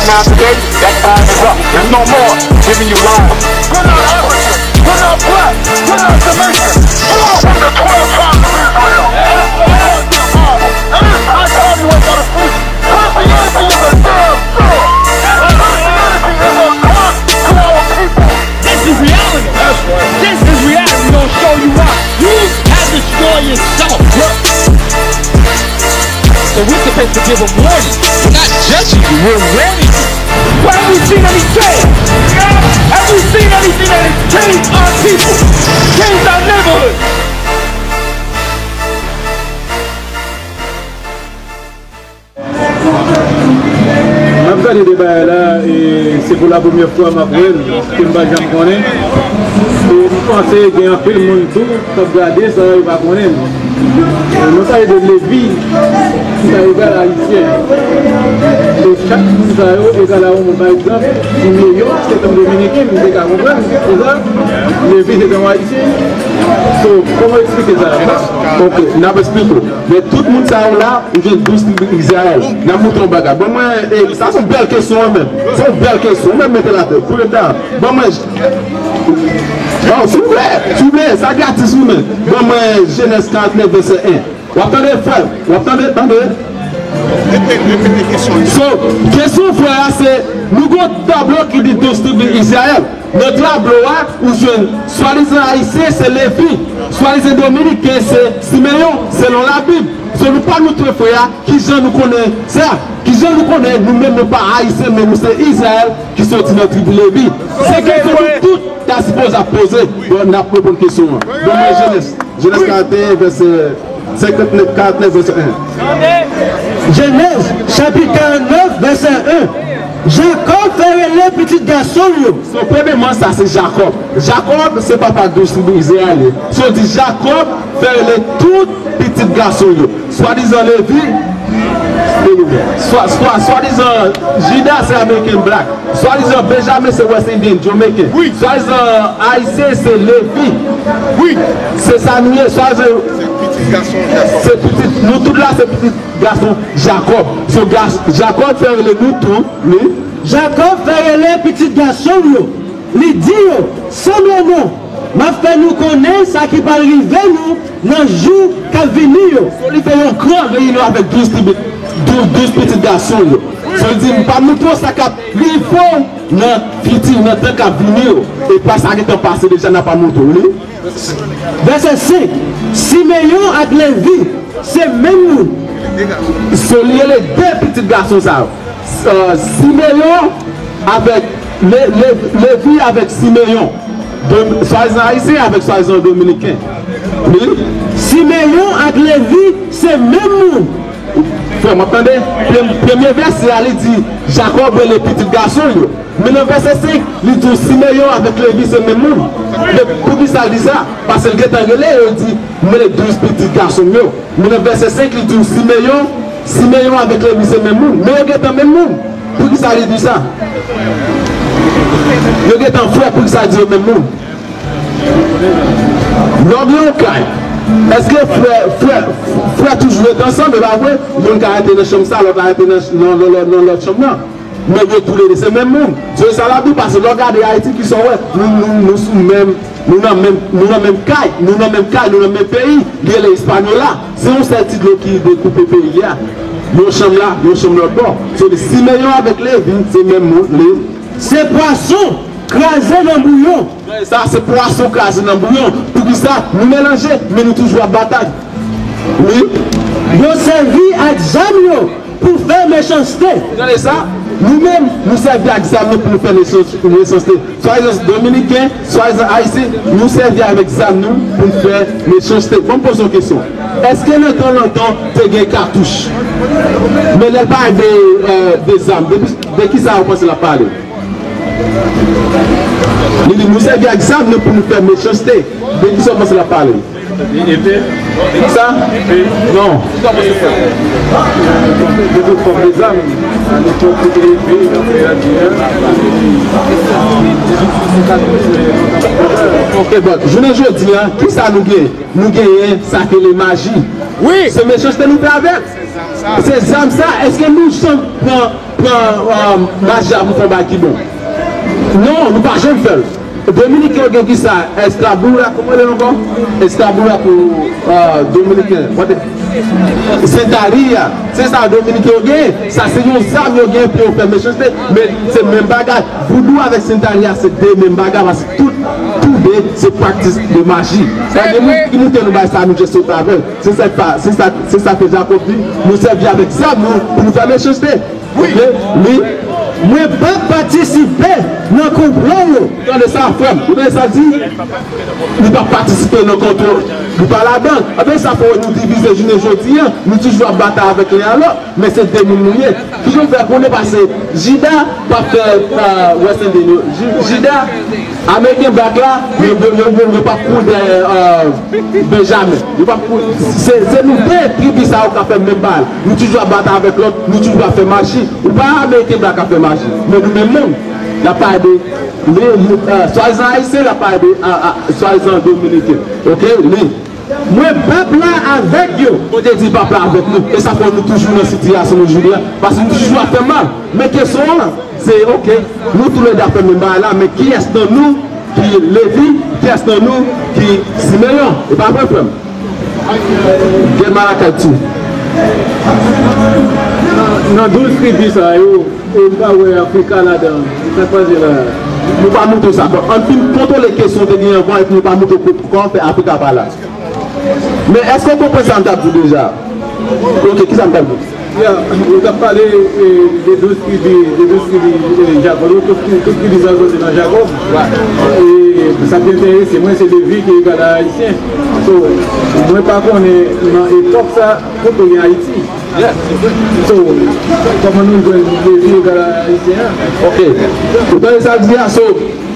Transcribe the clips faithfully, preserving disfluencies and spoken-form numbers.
Now today, that time is up. There's no more giving you lies. We're not African. We're not black. We're not Jamaican. We are from the twelve tribes of Israel. And it's high time you wake up and see Christianity is a curse. Christianity is a curse to our people. This is reality. That's right. This is reality. We're gonna show you why. You have destroyed yourself. So we're supposed to give a warning. We're not judging you, we're warning you. Well, have we seen any change? Have we seen anything that has changed our people? Changed our neighborhood? M ap gade deba a la, e se pou la premyè fwa m ap wè l, ke m pa janm konnen. E m panse gen anpil moun tou k ap gade sa yo, yo pa konnen l. E nou pale de Levi, ki sa egal Ayisyen. E chak moun sa yo egal a yon moun. Pa egzanp, Simeyon se te yon Dominiken, m te ka konprann, se sa? Levi se te yon Ayisyen. So, kòman eksplike sa? Ok, n ap eksplike w. Men tout moun sa yo la, ou jwenn douz tribi Izrayèl. N ap montre yon bagay. Ban mwen, e, sa se yon bèl kesyon, wi, menm. Se yon bèl kesyon. Ou menm mete l atè. Koute ta. Ban mwen. Oh, silvouplè, silvouplè, sa gratis, wi, menm. Ban mwen Jenèz karant nèf, vèsè en. W ap tande, frè? W ap tande? Tande. Repete, repete kesyon li. So, kesyon frè a, se, nou gon tablo ki di douz tribi Izrayèl. Nan tablo a, ou jwenn swadizan Ayisyen, se Levi. Swadizan Dominiken, se Simeyon, selon Labib. So, nou pa montre frè a, kijan nou konnen sa? Kijan nou konnen nou menm nou pa Ayisyen, men nou se Izrayèl ki soti nan tribi Levi? Se kesyon nou tout ta sipoze ap poze. Bon, n ap reponn kesyon an. Bon, men Jenèz. Jenèz karant e en, vèsè senkant nèf, karant nèf, vèsè en. Jenèz, chapit karant nèf, vèsè en. Jakòb fè rele pitit gason l yo. So, premyèman, sa se Jakòb. Jakòb se papa douz tribi Izrayèl yo. So, di Jakòb fè rele tout pitit gason l yo. Swadizan Levi, swa, swa, swadizan Jida se American Black. Swadizan Benjamin se West Indian, Jamaican. Wi. Swadizan Ayisyen se Levi. Wi. Se sa nou ye. Swadizan se pitit gason Jakòb. Se pitit, nou tout la se pitit gason Jakòb. So, gas, Jakòb fè rele nou tou, wi. Jakòb fè rele pitit gason l yo. Li di yo, sanble non, m ap fè nou konnen sa ki pral rive nou nan jou k ap vini yo. So, li fè yon gran reyinyon avèk douz tribi, douz, douz pitit gason l yo. So, li di, m pral montre w sa k ap rive w nan fiti, nan tan k ap vini yo. E pa sa ki gentan pase deja, n ap pral montre w li. Vèsè senk, Simeyon ak Levi se menm moun. So, li rele de pitit gason sa yo. Euh, Simeyon avèk Le-, Le-, Levi avèk Simeyon. Dom-, swadizan Ayisyen avèk swadizan Dominiken. Wi. Simeyon ak Levi se menm moun. Frè, m ap tande. Prem-, premye vèsè a, li di, Jakòb rele pitit gason l yo. Men nan vèsè senk, li di w Simeyon avèk Levi se menm moun. Men poukisa l di sa? Paske l gentan rele yo, l di, m rele douz pitit gason m yo. Men nan vèsè senk, li di w Simeyon, Simeyon avèk Levi se menm moun. Men yo gentan menm moun. Poukisa li di sa? Yo gentan frè, poukisa l di yo menm moun? Lè w gen yon kay, èske frè, frè, frè toujou rete ansanm, e pa vre? Youn ka rete nan chanm sa, lòt la rete nan, nan, nan, nan, nan lòt chanm nan. Men yo toulede se menm moun. Se sa l ap di w, paske lè w gade Ayiti, kisa w wè? Nou, nou, nou sou menm, nou nan menm, nou nan menm kay, nou nan menm kay, nou nan menm peyi. Li rele Hispaniola. Se yon sèl ti dlo ki dekoupe peyi a. Yon chanm la, yon chanm lòt bò. Se di Simeyon avèk Levi, se menm moun, li. Se pwason kraze nan bouyon. Sa se pwason kraze nan bouyon. Poukisa? Nou melanje, men nou toujou ap batay. Wi. Yo sèvi ak zam yo pou fè mechanste. Gade sa, nou menm, nou sèvi ak zam nou pou nou fè mechans-, mechanste. Swadizan Dominiken, swadizan Ayisyen, nou sèvi avèk zam nou pou n fè mechanste. Ban m poze yon kesyon. Èske nan tan lontan, te gen katouch? Men lè l pale de, euh, de zam, de, de ki sa w panse l ap pale? Li di, nou sèvi ak zam nou pou nou fè mechanste. De ki sa w panse l ap pale? Epe. Sa? Epe. Non. Ki sa w panse fè? De tout fòm de zam. Ok, bon, jounen jodi a, ki sa nou gen? Nou genyen sa ki rele maji. Wi. Se mechanste nou fè avè l. Se zam sa, èske nou janm pran, pran, euh, maji a pou fè yon bagay ki bon? Non, nou pa janm fè l. Dominiken yo gen kisa? Escabula, kòman l ye ankò? Escabula pou, euh, Dominiken. Santeria. Se sa Dominiken yo gen. Sa se yon zam yo gen pou yo fè mechanste. Men se menm bagay. Voodoo avèk santeria se de menm bagay. Paske tout, tou de se praktis de maji. Sa gen moun ki moute nou bay sa, nou just sot avè l. Se sa k pa, se sa, se sa ke Jakòb di, nou sèvi avèk zam nou pou nou fè mechanste. Oke? Li, mwen p ap patisipe nan konplo yo. Ou tande sa, frè m? Ou tande sa l di? Li p ap patisipe nan konplo. Li pa ladan. Ebyen, sa fè nou divize jounen jodi a. Nou toujou ap batay avèk len a lòt. Men se de moun nou ye. Kijan w fè konnen? Paske Jida p ap fè, euh, West Indian yo. Ji-, Jida, Ameriken Black la, yo, yo, yo, yo, yo p ap kouri dèyè, euh, Benjamin. Yo p ap kouri. Se, se nou de tribi sa yo k ap fè menm bagay. Nou toujou ap batay avèk lòt, nou toujou ap fè maji. Ou pa Ameriken Black ap fè maji. Men nou menm moun, n ap pale de, de, euh, swadizan Ayisyen, n ap pale de, a, a, swadizan Dominiken. Oke? Li. Mwen p ap la avèk yo. Bondye di l p ap la avèk nou. E sa fè nou toujou nan sitiyasyon nou jodi a. Paske nou toujou ap fè mal. Men kesyon an, se, oke, nou toulède ap fè menm bagay la, men kiyès nan nou ki Levi, kiyès nan nou ki Simeyon? E pa vre, frè m? Gen mal ak Ayiti. Nan, nan douz tribi sa yo, e m pa wè Afrika ladan. Sa k pase la? Nou pa montre sa. Bon, ann fin kontwole kesyon te gen anvan epi nou pa montre ko-, kòman fè Afrika pa la. Men èske w konprann sa m t ap di w deja? Oke, kisa m t ap di w? Ya, ou t ap pale, eh, de douz tribi, de douz tribi, eh, Jakòb, tout, tout tribi sa yo soti nan Jakòb. E sa ki enterese mwen, se Levi ki egal a Ayisyen. So, mwen pa konnen nan epòk sa, kote gen Ayiti. So, kòman nou jwenn Levi egal a Ayisyen an? Oke. Ou tande sa l di a? So,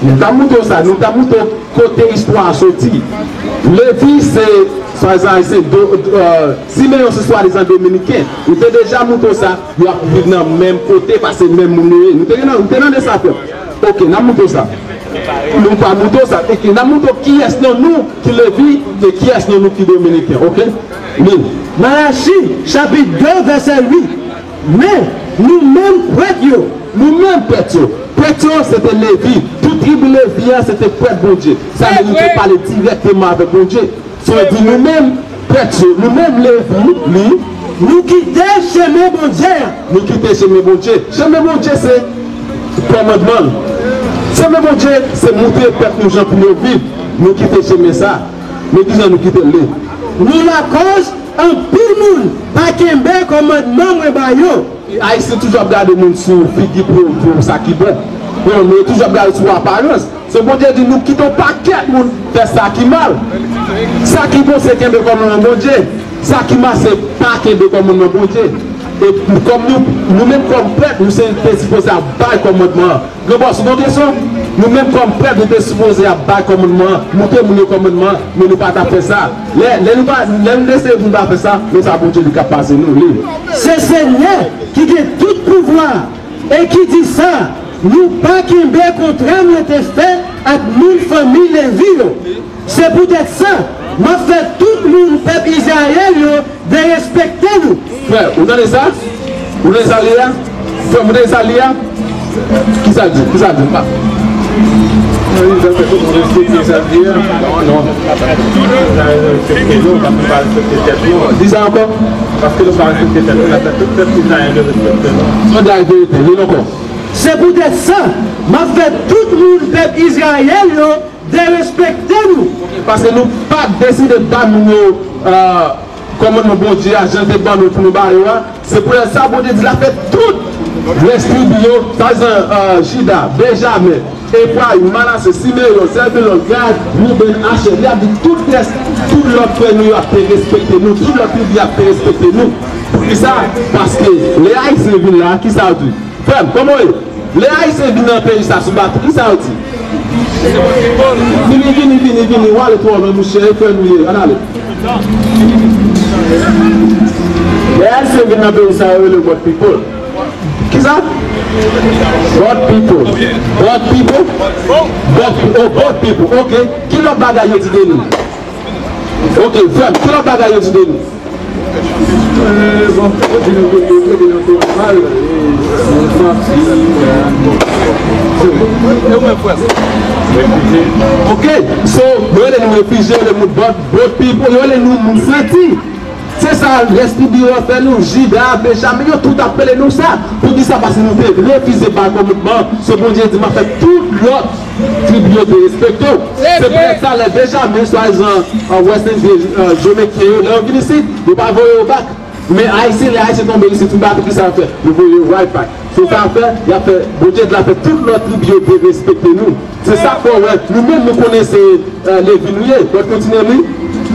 nou t ap montre w sa, nou t ap montre w kote istwa a soti. Levi se swadizan Ayisyen, do, euh, Simeyon se swadizan Dominiken. Nou te deja montre w sa, yo ap viv nan menm kote, paske menm moun yo ye. Nou te, nou te tande sa, frè m. Oke, n ap montre w sa. Nou pa montre w sa. Oke, n ap montre w kiyès nan nou ki Levi e kiyès nan nou ki Dominiken. Oke? Li. Malachi, chapit de, vèsè uit. Men, nou menm prèt yo. Nou menm prèt yo. Prèt yo, se te Levi. Tout tribi Levi a, se te prèt Bondye. Sa vle di, yo te pale dirèkteman avèk Bondye. Sa vle di, nou menm prèt yo, nou menm Levi, li. Nou kite chemen Bondye a. Nou kite chemen Bondye. Chemen Bondye, se kòmandman l. Chemen Bondye, se montre pèp nou jan pou yo viv. Nou kite chemen sa. Men kijan nou kite l? Nou lakòz anpil moun pa kenbe kòmandman mwen ba yo. Ayisyen toujou ap gade moun sou figi pou, pou sa ki bon. Bon, men yo toujou ap gade sou aparans. Se Bondye di nou kite yon pakèt moun fè sa ki mal. Sa ki bon se kenbe kòmandman Bondye. Sa ki mal se pa kenbe kòmandman Bondye. E kòm nou, nou menm kòm prèt, nou se te sipoze ap bay kòmandman an. Gran bòs, ou gon kesyon? Nou menm kòm prèt, nou te sipoze ap bay kòmandman an, montre moun yo kòmandman an, men nou pa t ap fè sa. Lè, lè nou pa, lè nou deside pou nou pa fè sa, men sa Bondye di k ap pase nou, li. Se Senyè ki gen tout pouvwa e ki di sa, nou pa kenbe kontra mwen te fè ak moun fanmi Levi yo. Se poutèt sa, m ap fè tout moun pèp Izrayèl yo derespekte nou. Frè, ou tande sa? Ou tande sa li a? Frè m, ou tande sa li a? Kisa l di? Kisa l di? Pa. Non, li di, fè tout moun respekte sa l di a. Non, non. Sa respekte nou, pa, pa respekte tèt nou. Di sa ankò. Paske nou pa respekte tèt nou, n ap fè tout pèp Izrayèl yo respekte nou. Sa w di a verite, li ankò. Se poutèt sa, m ap fè tout moun pèp Izrayèl yo derespekte nou. Paske nou pa t deside bay moun yo, euh, kòmandman Bondye a, jan l te ban nou pou nou ba yo a. Se poutèt sa Bondye di l ap fè tout rès tribi yo, sa jan, euh, Jida, Benjamen, Efrayim, Manase, Simeyon, Zèbilon, Gad, Riben, Achè. Li ap di tout rès, tout lòt frè nou yo ap derespekte nou, tout lòt tribi ap derespekte nou. Poukisa? Paske lè Ayisyen vin la, kisa yo di? Frè m, kòman w ye? Lè Ayisyen vin nan peyi sa sou bato, kisa yo di? Vini, vini, vini, vini, w ale twò lwen, monchè, e frè nou ye, ann ale. Lè Ayisyen vin nan peyi sa, yo rele white people. Kisa? Boat people. Boat people? Boat pe-, oh, boat people, ok. Ki lòt bagay yo di de nou? Ok, frè m, ki lòt bagay yo di de nou? Bon, kote nou te, kote nou te mal, e, nou santi, e, e mwen frè. Ok, so, yo rele nou refijye, yo rele nou boat, boat people, yo rele nou moun santi. Se sa, lespri biwo fè nou, Jida, Benjamin, yo tout ap rele nou sa. Poukisa? Paske nou te refize bay kòmandman, so Bondye di, "M ap fè tout lòt tribi yo derespekte w." Se poutèt sa, lè Benjamin, swadizan, an West Indian, e, Jameikyen yo, lè yo vin isit, yo pa voye yo back. Men Ayisyen, lè Ayisyen tonbe isit, nou pa tout ki sa fè. Yo voye yo right back. Se sa fè, y ap fè, Bondye di l ap fè tout lòt tribi yo derespekte nou. Se sa k fè w wè, nou menm nou konnen se, e, Levi nou ye. Bon, kontinye li.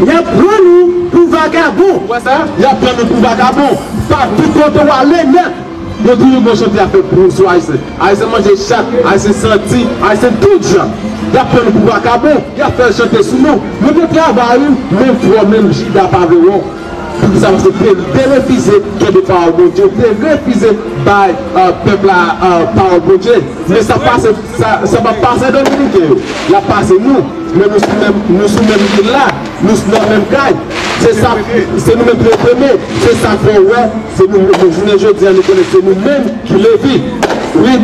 Y ap pran nou pou vagabon. Ou wè sa? Y ap pran nou pou vagabon. Pa tout kote w ale nèt. Yo toujou gon chante y ap fè pou sou Ayisyen. Ayisyen manje chat, Ayisyen santi, Ayisyen tout jan. Y ap pran nou pou vagabon. Y ap fè chante sou nou. Nou te travay, wi, men fò menm Jida pa vle wè w. Poukisa? Paske te, te refize kenbe pawòl Bondye, te refize bay, e, pèp la, e, pawòl Bondye. Men sa pase, sa, sa p ap pase Dominiken yo. L ap pase nou. Men nou sou menm, nou sou menm vil la. Nou nan menm kay. Se sa, se nou menm ki reprime. Se sa k fè w wè, se nou, nou jounen jodi a, nou konnen se nou menm ki Levi. Wi.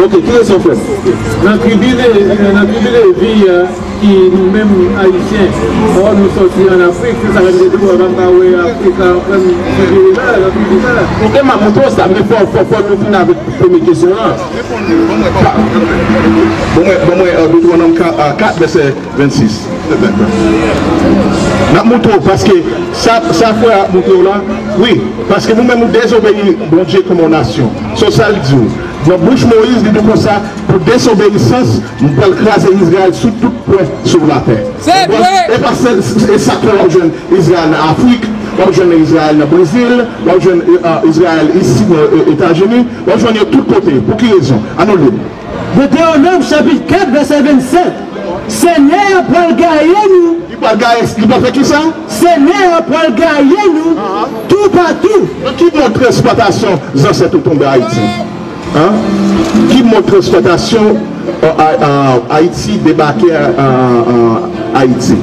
Ok, ki kesyon, frè? Nan tribi Le-, nan tribi Levi a, ki nou menm Ayisyen, or nou sòti ann Afrik, se sa menm de tou, ann pa wè Afrik la, ann figire la, nan tribi sa. Ok, m ap montre w sa, men fò, fò, fò nou fin avèk premye kesyon an. Bon, mwen, bon, mwen, e, Detewonòm ka-, e, kat, vèsè vennsis. N ap montre w, paske sa, sa frè a ap montre w la, wi, paske nou menm nou dezobeyi Bondye kòm yon nasyon. So sa l di w, nan bouch Moyiz, li di w konsa, pou desobeyisans, m pral kraze Izrayèl sou tout pwen sou latè. Se vre! E pa sèl, e sa k fè w ap jwenn Izrayèl nan Afrik, w ap jwenn Izrayèl nan Brezil, w ap jwenn, e, e, Izrayèl isi nan, e, Etazini, w ap jwenn yo tout kote. Pou ki rezon? Ann nou li. Detewonòm chapit kat, vèsè vennsèt. Senyè a pral gaye nou. Li pral gaye, li pral fè ki sa? Senyè a pral gaye nou toupatou. Nan ki mòd transplwatasyon zansèt ou tonbe Ayiti? Hein? Ki mòd transplwatasyon, euh, a, a, Ayiti debake a, a, a Ayiti?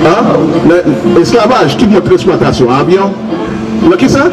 Hein? Nan esklavaj, ki mòd transplwatasyon? Avyon? Nan ki sa?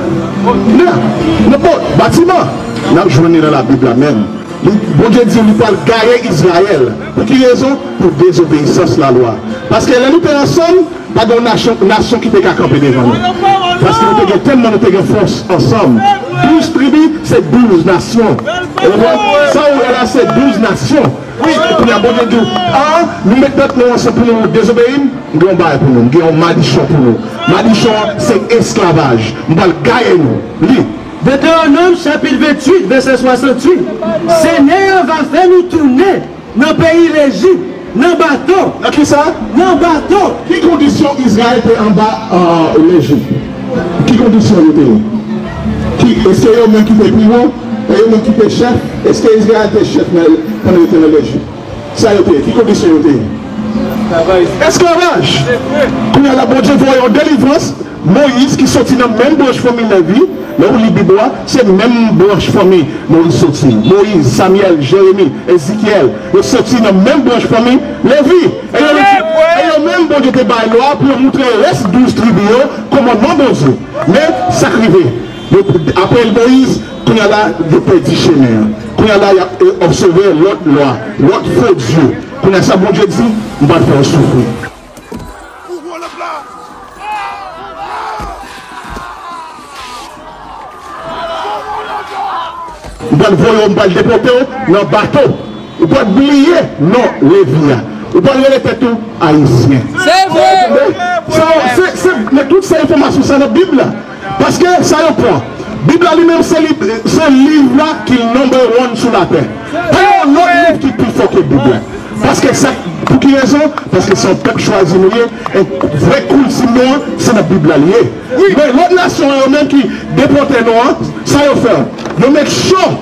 Nan, nan bòt, batiman. N ap jwenn li nan Labib la menm. Li, Bondye di li pral gaye Izrayèl. Pou ki rezon? Pou dezobeyisans lalwa. Paske lè nou te ansanm, pa gen yon nasyon, nasyon ki te ka kanpe devan nou. Paske nou te gen tèlman, nou te gen fòs ansanm. Douz tribi, se douz nasyon. Ou konprann? Sa ou wè la, se douz nasyon. Wi, kounye a Bondye di w, a, nou met tèt nou ansanm pou nou dezobeyi m, m gen yon bagay pou nou, m gen yon madichon pou nou. Madichon an, se esklavaj. M pral gaye nou. Li. Detewonòm chapit venntuit, vèsè swasanntuit. Senyè a va fè nou tounen nan peyi Lejip, nan bato. Nan ki sa? Nan bato. Ki kondisyon Izrayèl te anba, euh, Lejip? Ki kondisyon yo te ye? Ki, èske yo menm ki te pi wo? E yo menm ki te chèf? Èske Izrayèl te chèf nan, pandan yo te nan Lejip? Sa yo te ye? Ki kondisyon yo te ye? Esklavaj. Kounye a la, Bondye voye yon delivrans. Moyiz ki soti nan menm branch fanmi Levi, lè w li Bib la, se menm branch fanmi Moyiz soti. Moyiz, Samyèl, Jeremi, Ezekyèl, yo soti nan menm branch fanmi Levi. E yo, e yo menm Bondye te bay lwa pou yo moutre rès douz tribi yo kòmandman Bondye. Men, sa k rive? Yo, apre Moyiz, kounye a la, yo pèdi chemen an. Kounye a la, y ap, e, obsève lòt lwa, lòt fo dye. Kounye a sa Bondye di, m pral fè yo soufri. M pral voye w, m pral depòte w nan bato. Ou pral bliye non Levi a. Ou pral rele tèt ou Ayisyen. Se vre! Sa, se, se, men tout se enfòmasyon sa nan Bib la. Paske sa yo pran. Bib la li menm se li, se liv la ki number one sou latè. Pa gen yon lòt liv ki pi fò ke Bib la. Paske sa, pou ki rezon? Paske se yon pèp chwazi nou ye, e vrè kilti nou an, se nan Bib la li ye. Men lòt nasyon yo menm ki depòte nou an, sa yo fè? Yo make sure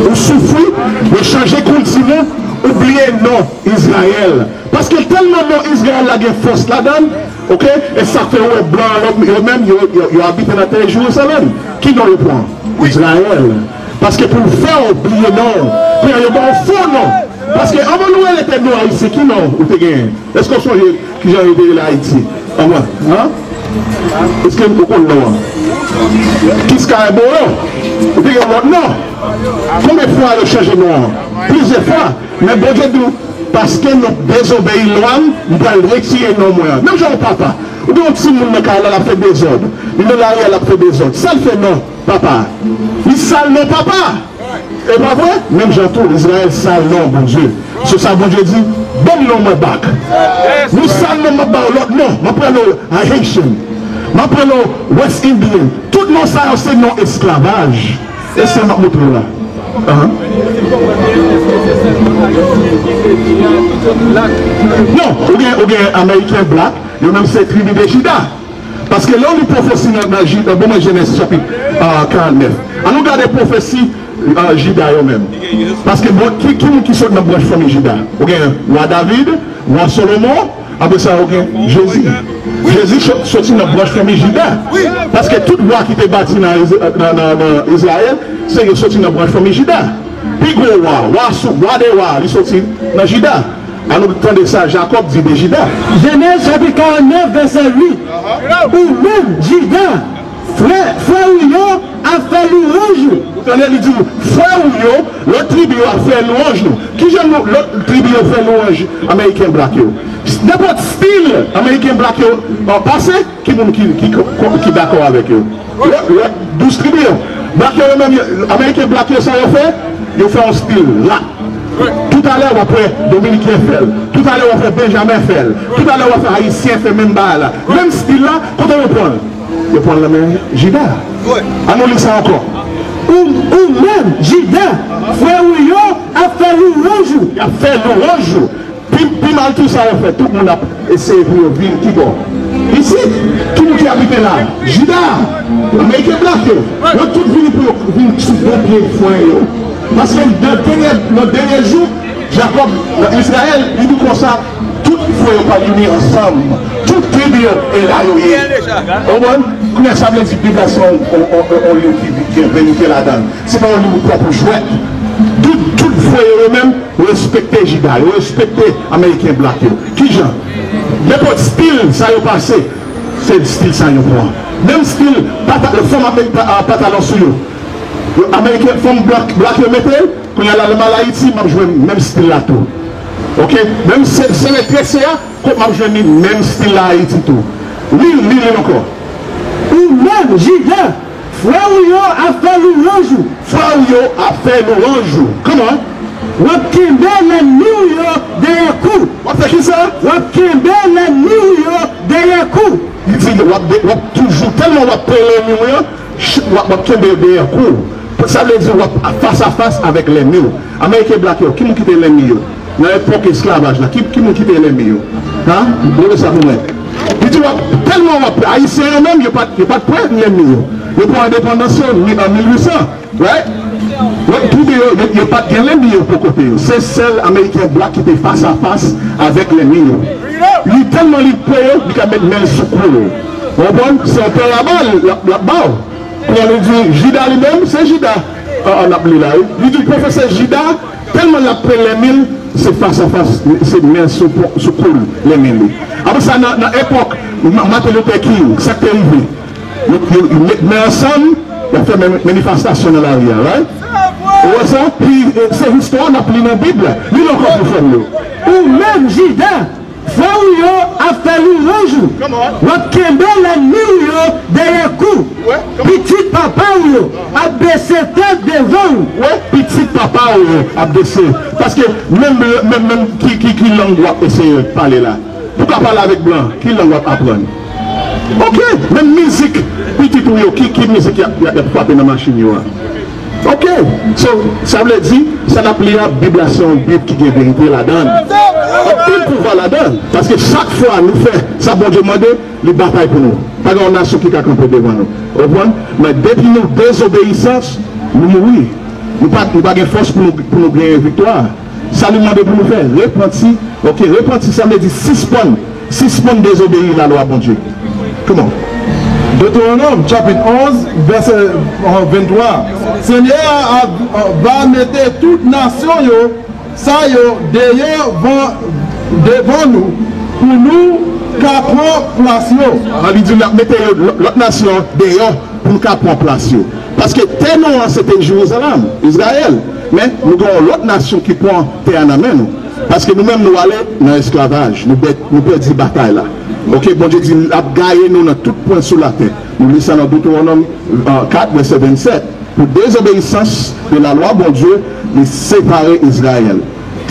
ou soufri, yo chanje kilti nou, ou bliye non Izrayèl. Paske tèlman non Izrayèl la gen fòs ladan l, oke? E sa fè w wè blan an, yo menm, yo, yo, yo abite nan tè Jerizalèm. Ki non yo pran? Izrayèl. Paske pou l fè w bliye non w. Kounye a, yo ba w fo non. Paske anvan nou rele tèt nou Ayisyen, ki non ou te genyen? Èske w sonje kijan yo te rele Ayiti anvan? Hein? Èske ou konn non an? Kiskayè Boro. Ou te gen lòt non. Konbyen fwa yo chanje non an? Plizyè fwa. Men Bondye di w, paske nou dezobeyi lwa m, m pral retire non mwen an. Menm jan yon papa, ou gen yon timoun nan kay la, l ap fè dezòd. Li nan lari a, l ap fè dezòd. Sa l fè non papa a? Li sal non papa a. E pa vre? Menm jan tou, Izrayèl sal non Bondye. Se sa Bondye di, ban m non mwen back. Nou sal non, m ap ba w lòt non. M ap rele w Haitian. M ap rele w West Indian. Tout non sa yo se non esklavaj. E sa m ap montre w la. Ahan. Non, ou gen, ou gen Ameriken black, yo menm se tribi de Jida. Paske lè w li pwofesi nan, nan Jida, bon, mwen Jenèz chapit, ah, karannèf. An nou gade pwofesi, ah, Jida yo menm. Paske bon, ki, ki moun ki sot nan branch fanmi Jida? Ou gen wa David, wa Solomon, apre sa ou gen Jezi. Jezi cho- soti nan branch fanmi Jida. Paske tout wa ki te bati nan, Iz- nan, nan, nan Izrayèl, se yo soti nan branch fanmi Jida. Pi gwo wa, wa sou, wa de wa, li soti nan Jida. An nou tande sa Jakòb di de Jida. Jenèz chapit karannèf, vèsè uit. Ou menm, Jida, frè, frè ou yo ap fè lwanj ou. Ou tande li di w, frè ou yo, lòt tribi yo ap fè lwanj nou. Kijan nou, lòt tribi yo fè lwanj Ameriken black yo? Nenpòt stil Ameriken black yo, euh, pase, ki moun ki, ki, ki, ki dakò avèk yo? Lòt, lòt douz tribi yo. Black yo, yo menm, yo, Ameriken black yo, sa yo fè? Yo fè yon stil rap. Toutalè, w ap wè Dominiken fè l. Toutalè, w ap wè Benjamen fè l. Toutalè, w ap wè Ayisyen fè menm bagay la. Menm stil la, kote yo pran l? Yo pran l nan men Jida. An nou li sa ankò. Ou, ou menm, Jida, frè ou yo ap fè lwanj ou. Y ap fè lwanj ou. Pi, pi mal tou sa yo fè, tout moun ap eseye pou yo vin kibò? Isit, ki moun ki abite la? Jida, Ameriken black yo. Yo tout vini pou yo vin sou bon pye frè yo. Paske nan dènye, nan dènye jou, Jakòb, nan Izrayèl, li di konsa, tout frè yo pral youni ansanm. Tout tribi yo, e la yo ye. Ou konprann? Kounye a, sa vle di Bib la se yon, yon, yon, yon liv ki gen verite ladan l. Se pa yon liv ou pran pou jwèt. Tout, tout frè yo, yo menm, yo respekte Jida, yo respekte Ameriken black yo. Kijan? Nenpòt stil sa yo pase, se stil sa yo pran. Menm stil pata-, fanm ap met pa-, a, patalon sou yo. Yo, Ameriken, fanm black, black yo mete, kounye a la, lè m al Ayiti, m ap jwenn menm stil la tou. Oke? Menm se, sere trese a, kot m ap jwenn li, menm stil la Ayiti tou. Li, li, li ankò. Ou menm, Jida, frè ou yo ap fè lwanj ou. Frè ou yo ap fè lwanj ou. Kòman? W ap kenbe lènmi w yo dèyè kou. W ap fè kisa? W ap kenbe lènmi w yo dèyè kou. Li di, w ap de-, w ap toujou, tèlman w ap pran lènmi w yo, ch-, w ap, w ap kenbe yo dèyè kou. Sa vle di w ap fas a fas avèk lènmi w. Ameriken black yo, ki moun ki te lènmi yo? Nan epòk esklavaj la, ki, ki moun ki te lènmi yo? Ha? Rele sa pou mwen. Li di w ap, tèlman w ap, Ayisyen yo menm, yo pa t, yo pa t pran lènmi yo. Yo pran endepandans yo mi-, an mil uit san, right? Lòt tribi yo, yo, yo pa t gen lènmi yo bò kote yo. Se sèl Ameriken black ki te fas a fas avèk lènmi yo. Li tèlman li pè yo, li ka met men l sou kou yo. Ou konprann? Se yon parabòl l ap, l ap ba w. Kounye a li di, Jida li menm, se Jida. An, an ap li la, wi. Li di, pwofesè Jida, tèlman l ap pran lènmi l, se fas a fas, se men sou, sou kou lènmi li. Apre sa, nan, nan epòk Ma-, Martin Luther King, sa k te rive? Yo, yo, yo met men ansanm, y ap fè men-, manifestasyon nan lari a, right? Ou wè sa? Pi, e, se istwa n ap li nan Bib la. Li l ankò pou frè m yo. Ou menm, Jida, frè ou yo ap fè lwanj ou. W ap kenbe lènmi w yo dèyè kou. Pitit papa w yo ap bese tèt devan ou. Wè, pitit papa w yo ap bese. Paske menm, menm, menm ki, ki, ki lang w ap eseye pale la? Pou w ka pale avèk blan, ki lang w ap aprann? Oke, menm mizik pitit ou yo, ki, ki mizik y ap, y ap, y ap frape nan machin yo a? Oke, so, sa vle di, sa n ap li a, Bib la se yon Bib ki gen verite ladan l. Anpil pouvwa ladan l. Paske chak fwa nou fè sa Bondye mande, li batay pou nou. Pa gen yon nasyon ki ka kanpe devan nou. Ou konprann? Men depi nou dezobeyisans, nou mouri. Nou pa, nou pa gen fòs pou nou, pou nou genyen viktwa. Sa li mande pou nou fè, repanti. Oke, repanti, sa vle di sispann, sispann dezobeyi lalwa Bondye. Kòman? Deutéronome, chapit onz, vèsè, euh, venntwa. Senyè a, a, va mete tout nasyon yo, sa yo, deyò van, devan nou, pou nou, ka pran plas yo. An, li di l ap mete yo, lò- lòt nasyon deyò pou n ka pran plas yo. Paske tè nou an, se te Jerizalèm, Izrayèl. Men, nou gen yon lòt nasyon ki pran tè a nan men nou. Paske nou menm, nou ale nan esklavaj. Nou pè- nou pèdi batay la. Oke, Bondye di l ap gaye nou nan tout pwen sou latè. Nou li sa nan Dewotewonòm, euh, kat, vèsè vennsèt. Pou dezobeyisans de la lwa Bondye, li separe Izrayèl.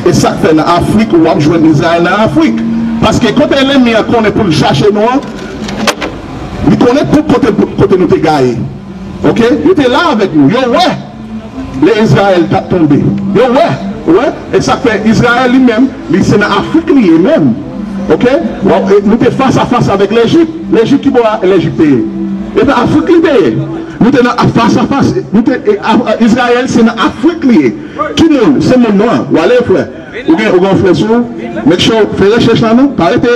E sa k fè nan Afrik, w ap jwenn Izrayèl nan Afrik. Paske kote lènmi an konnen pou l chache nou an, li konnen tout kote, kote nou te gaye. Oke? Yo te la avèk nou. Yo wè lè Izrayèl t ap tonbe. Yo wè, wè. E sa k fè Izrayèl li menm, li se nan Afrik li ye menm. Oke? Bon, e nou te fas a fas avèk Lejip. Lejip ki bò a Lejip te ye? E nan Afrik li te ye. Nou te nan fas a fas. Nou te, e, a- a- Izrayèl se nan Afrik li ye. Ki moun? Se moun nwa. W ale, frè. Ou gen, ou gen yon frè sou ou? Make sure, fè rechèch la non. Pa rete.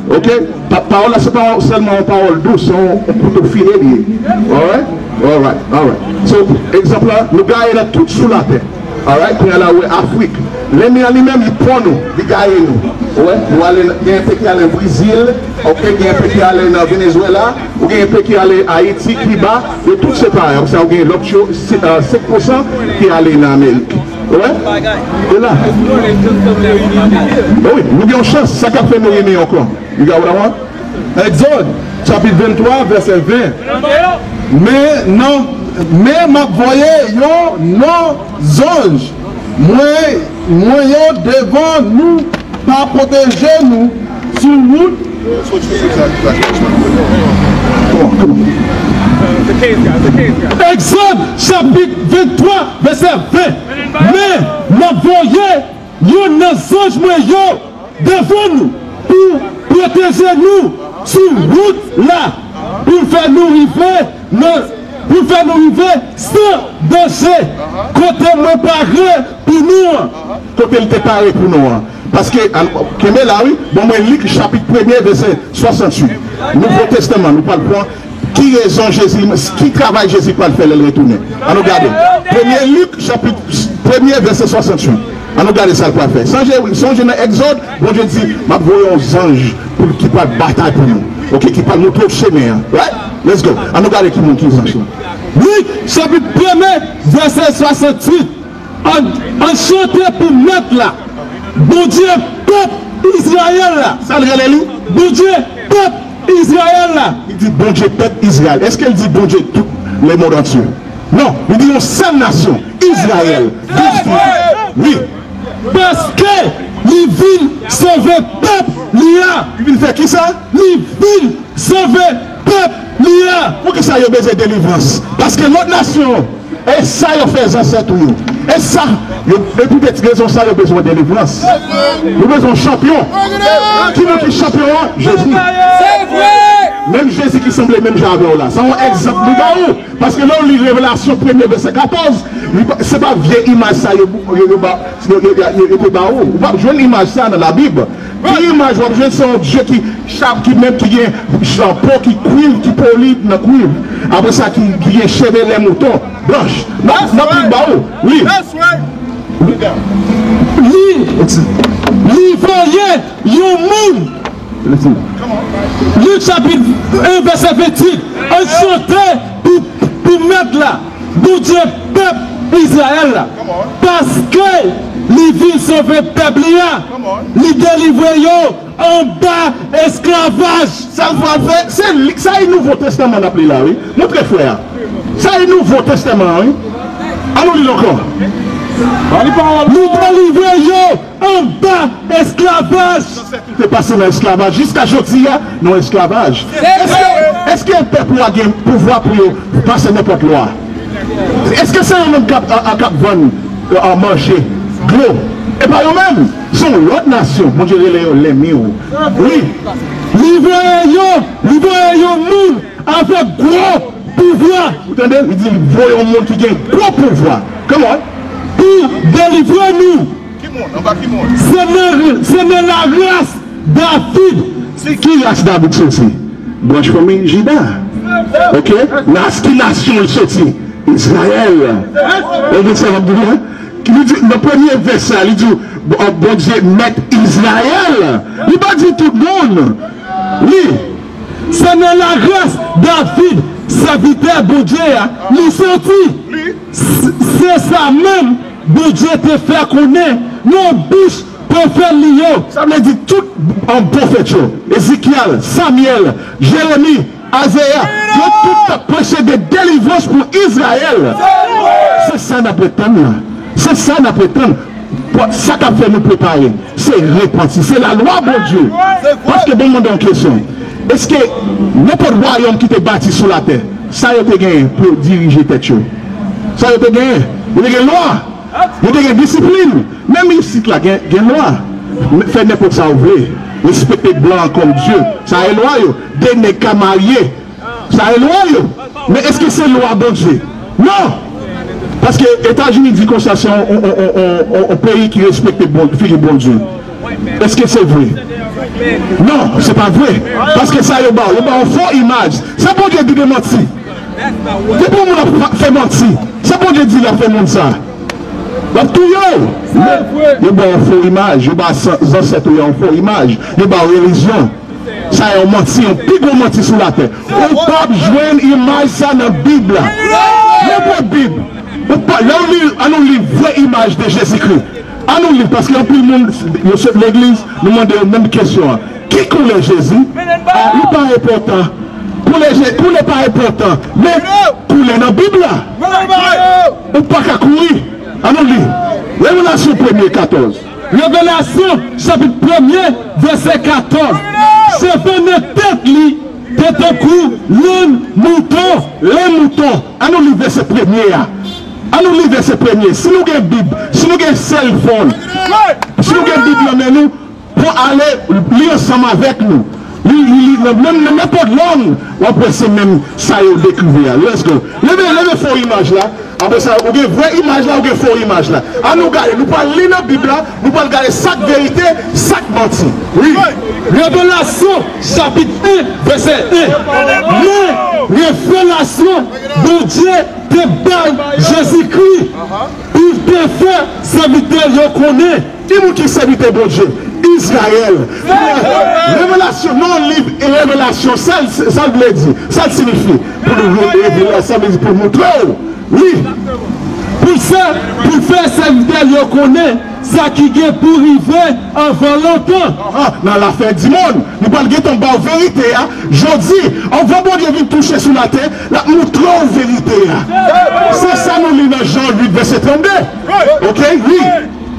Oke? Pa- Pawòl la se pa sèlman yon pawòl dous, se yon, yon kouto file li ye. Alright? Alright, alright. So, egzanp la, nou gaye nan tout sou latè. Alright? Kounye a la, ou wè Afrik. Lènmi an li menm, li pran nou, li gaye nou. Ou wè? Nou ale, gen enpe ki ale Brezil, oke? Gen enpe ki ale nan Venezwela, ou gen enpe ki ale Ayiti, Kiba, yo tout se parèy. Apre sa, ou gen lòt yo, se- euh, senk pousan ki ale nan Amerik. Ou wè? E la. Wi, nou gen yon chans, sa k ap fè nou reyini ankò. You got what I want? Egzòd, chapit venntwa, vèsè ven. Men nan, men m ap voye yon non zanj mwen, mwen yo devan nou pa pwoteje nou sou wout. Egzòd, chapit venntwa, vèsè ven. Men m ap voye youn nan zanj mwen yo devan nou pou pwoteje nou sou wout la, pou l fè nou rive nan, pou l fè nou rive san danje kote mwen pare pou nou an. Kote l te pare pou nou an. Paske, al- kenbe la, wi. Bon, mwen li chapit premye, vèsè swasanntuit. Nouvo Testaman, nou pral pran ki rezon Jezi, ki travay Jezi pral fè lè l retounen. Ann nou gade. Premye Lik, chapit premye, vèsè swasanntuit. Ann nou gade sa l pral fè. Sonje, sonje nan Egzòd, Bondye di, "M ap voye yon zanj pou l ki pral batay pou nou." Oke, ki pral montre w chemen an. Right? Let's go. Ann nou gade ki moun ki zanj lan. Lik, chapit premye, vèsè swasanntuit. Ann, ann chante pou Mèt la, Bondye pèp Izrayèl la. Sa l rele li? Bondye pèp Izrayèl la. Li di, "Bondye pèp Izrayèl." Èske l di, "Bondye tout le monde entier"? Non, li di, "Yon sèl nasyon, Izrayèl." Wi. Paske li vin sove pèp li a. Li vin fè ki sa? Li vin sove pèp li a. Poukisa yo bezwen delivrans? Paske lòt nasyon, e sa yo fè zansèt ou yo. E sa, yo, e poutèt rezon sa yo bezwen delivrans. Yo bezwen yon chanpyon. Ki moun ki chanpyon an? Jezi. Menm Jezi ki sanble menm jan avè w la. Sa yon egzanp nou ba ou. Paske lè w li Revelasyon premye vèsè katòz, li pa- se pa vye imaj sa yo, yo, yo ba- yo, yo, yo, yo te ba ou. Ou p ap jwenn imaj sa nan Labib. Ki imaj w ap jwenn? Se yon Dye ki chap, ki menm ki gen ch- po ki kwiv, ki poli nan kwiv. Apre sa, ki, ki gen cheve lè mouton blanch. N ap, n ap li ba ou. Wi. Li, li voye yon moun. Lik chapit en, vèsè venntuit. Ann chante pou, pou Mèt la, Bondye pèp Izrayèl la. Paske li vin sove pèp li a. Li delivre yo anba esklavaj. Sa l pral fè, se li, sa e Nouvo Testaman n ap li la, wi. Montre frè a. Sa e Nouvo Testaman an, wi. Ann nou li l ankò. Li delivre yo anba esklavaj. Zansèt nou te pase nan esklavaj. Jiska jodi a, nou esklavaj. Èske, èske pèp ou a gen pouvwa pou yo pase nenpòt lwa? Èske se yo menm k ap, a, a, k ap vann, a, manje, dlo? E pa yo menm. Se yon lòt nasyon. Bondye rele yo lènmi w. Wi. Li voye yo, li voye yon moun avèk gwo pouvwa. Ou tande? Li di li voye yon moun ki gen gwo pouvwa. Come on. Pou delivre nou. Ki moun? Anba ki moun? Se nan, se nan laras David. Se ki ras David soti? Branch fanmi Jida. Oke? Nan ki nasyon l soti? Izrayèl. Ou konprann sa m ap di w la? Ki li di, nan premye vèsè a, li di, Bon, Bondye mèt Izrayèl. Li pa di tout moun. Li, se nan lagras David, sèvitè Bondye a, li soti. Se, se sa menm Bondye te fè konnen nan bouch pwofèt li yo. Sa vle di tout, um, pwofèt yo, Ezekyèl, Samyèl, Jeremi, Izayi, yo tout t ap preche de delivrans pou Izrayèl. Se sa n ap ret tann la. Se sa n ap ret tann. Bon, sa k ap fè nou prepare, se repanti. Se lalwa Bondye. Paske bon, m mande yon kesyon. Èske nenpòt wayòm ki te bati sou latè, sa yo te genyen pou yo dirije tèt yo? Sa yo te genyen? Yo te gen lwa. Yo te gen disiplin. Menm isit la, gen, gen lwa. Fè nenpòt sa w vle. Respekte blan an kòm Dye. Sa e lwa yo. De nèg ka marye. Sa e lwa yo. Men èske se lwa Bondye? Non! Paske Etazini di konsa se yon, yon, yon, yon, yon, yon peyi ki respekte bon, figi Bondye. Èske se vre? Non, se pa vre. Paske sa yo ba w, yo ba w fo imaj. Sa Bondye di de manti? Depi yon moun ap fa-, fè manti, sa Bondye di l ap fè moun sa? L ap touye w. Yo ba w fo imaj, yo ba san-, zansèt ou yo yon fo imaj, yo ba w relijyon. Sa yon manti, yon pi gwo manti sou latè. Ou p ap jwenn imaj sa nan Bib la. Nenpòt Bib. Ou pa, lè w li, ann nou li vrè imaj de Jezikri. Ann nou li, paske anpil moun, yo sot legliz, nou mande yo menm kesyon an. Ki koulè Jezi? Ah, li pa enpòtan. Koulè Je-, koulè pa enpòtan. Men koulè nan Bib la. Ou pa ka kouri. Ann nou li. Revelasyon premye katòz. Revelasyon, chapit premye, vèsè katòz. Cheve nan tèt li te tankou lenn mouton. Lenn mouton. Ann nou li vèsè premye a. Ann nou li vèsè premye. Si nou gen Bib, si nou gen cell phone, si nou gen Bib nan men nou, pou ale li ansanm avèk nou. Li, li, li, nan menm, nan nenpòt lang, w ap wè se menm sa yo dekrive a. Let's go. Leve, leve fo imaj la. Apre sa, ou gen vrè imaj la, ou gen fo imaj la. Ann nou gade, nou pral li nan Bib la, nou pral gade sa k verite, sa k manti. Wi. Revelasyon, chapit en, vèsè en. Men, revelasyon Bondye te bay Jezikri, pou l te fè sèvitè yo konnen. Ki moun ki sèvitè Bondye? Izrayèl. Revelasyon, nan liv Revelasyon, sa l, sa l vle di, sa l siyifi. Pou l re-, revele, sa vle di pou l montre w. Wi. Pou l fè, pou l fè sèvitè l yo konnen sa ki gen pou rive anvan lontan. Aha, nan lafen di monn, li pral gentan ba w verite a. Jodi, anvan Bondye vin touche sou latè, l ap montre w verite a. Se sa nou li nan Jan uit, vèsè trannde. Oke, wi.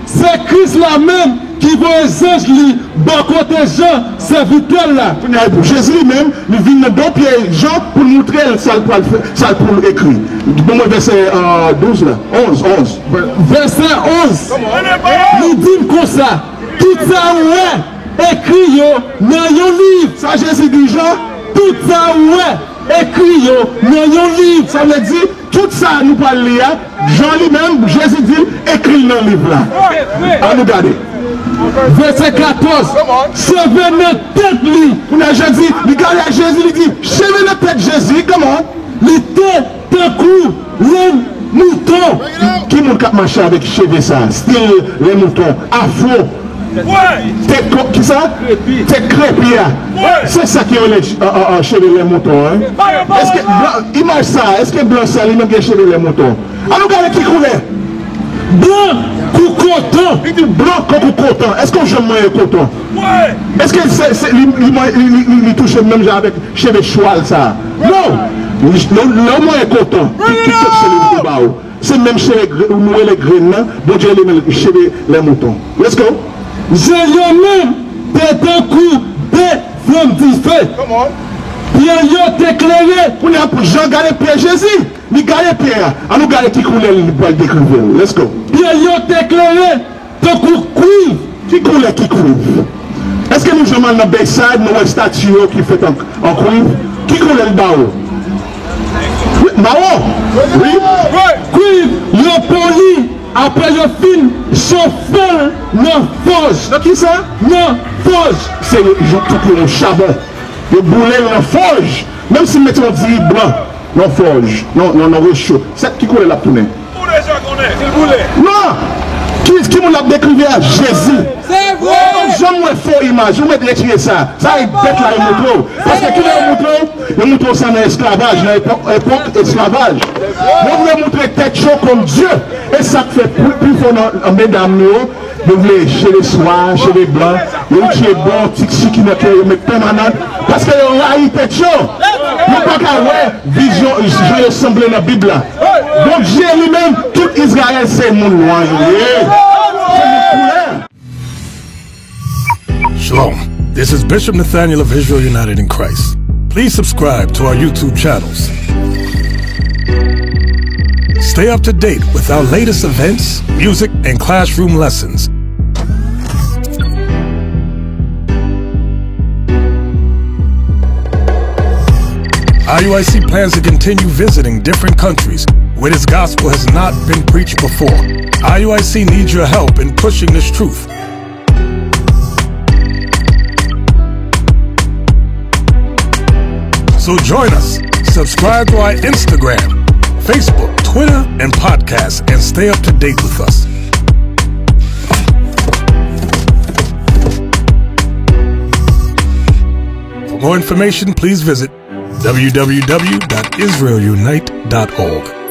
Se Kris la menm ki voye zanj li bò kote Jan, sèvitè l la. Kounye a, Jezi li menm, li vin nan do pye Jan pou l montre l sa l pral fè, sa l pou l ekri. Ban mwen vèsè, euh, douz la, onz, onz. Vèsè onz. Li di m konsa, tout sa ou wè ekri yo nan yon liv. Sa Jezi di Jan? Tout sa ou wè ekri yo nan yon liv. Sa vle di, tout sa nou pral li a, Jan li menm, Jezi di l, ekri l nan liv la. Ann nou gade. Vèsè katòz. Cheve nan tèt li. Kounye a, Jezi, li gade a Jezi, li di, cheve nan tèt Jezi, come on. Li te tankou lenn mouton. Ki moun k ap mache avèk cheve sa? Stil lenn mouton, afro. Tèt ko-, kisa? Tèt krepi a. Se sa ki rele, a, a, a, cheve lenn mouton, en. Èske blan, imaj sa, èske blan sa li menm gen cheve lenn mouton? Ann nou gade ki koulè. Blan kou koton. Li di blan kou koton. Èske w janm manyen koton? Èske se, se, li, li, li, li, li, li touche menm jan avèk cheve chwal sa? Non. Lè, lè w manyen koton, ki, ki tèt cheve li te ba w? Se menm cheve gre-, nou rele grenn nan, Bondye rele menm cheve lè mouton. Let's go. Je yo menm te tankou de flanm dife. Come on. Pye yo te klere. Kounye a, Jan gade pye Jezi. Li gade pye a. Ann nou gade ki koulè li pral dekrive l. Let's go. Pye yo te klere tankou kwiv. Ki koulè ki kwiv? Èske nou janm al nan Bayside, nou wè estati yo ki fèt an, an kwiv? Ki koulè l ba w? Wi, mawon. Wi. Kwiv yo poli apre yo fin chofe l nan fòj. Nan ki sa? Nan fòj. Se yon, tankou yon chabon. Yo boule l nan fòj. Menm si m mete yon diri blan nan fòj, nan, nan, nan recho, sa ki koulè l ap tounen? Boule, jan konnen. Boule. Non! Ki, ki moun l ap dekrive a? Jezi. Se vre! Ou janm Fo imaj, ou mèt retire sa. Sa e bèt la yo montre w. Paske kilè yo montre w? Yo montre w sa nan esklavaj, nan epòk, epòk esklavaj. Yo vle montre tèt yo kòm Dye. E sa k fè pli, pli fò nan, nan medam yo, yo vle cheve swa, cheve blan. Yo retire bon ti chi ki nan kè yo, met pèmanan. Paske yo rayi tèt yo. Yo pa ka wè vizyon, jan yo sanble nan Bib la. Bondye li menm, tout Izrayèl se moun nwa yo ye. Se moun koulè. Shalom. This is Bishop Nathaniel of Israel United in Christ. Please subscribe to our YouTube channels. Stay up to date with our latest events, music, and classroom lessons. I U I C plans to continue visiting different countries where this gospel has not been preached before. I U I C needs your help in pushing this truth. So join us. Subscribe to our Instagram, Facebook, Twitter, and podcast and stay up to date with us. For more information, please visit w w w dot israel unite dot org.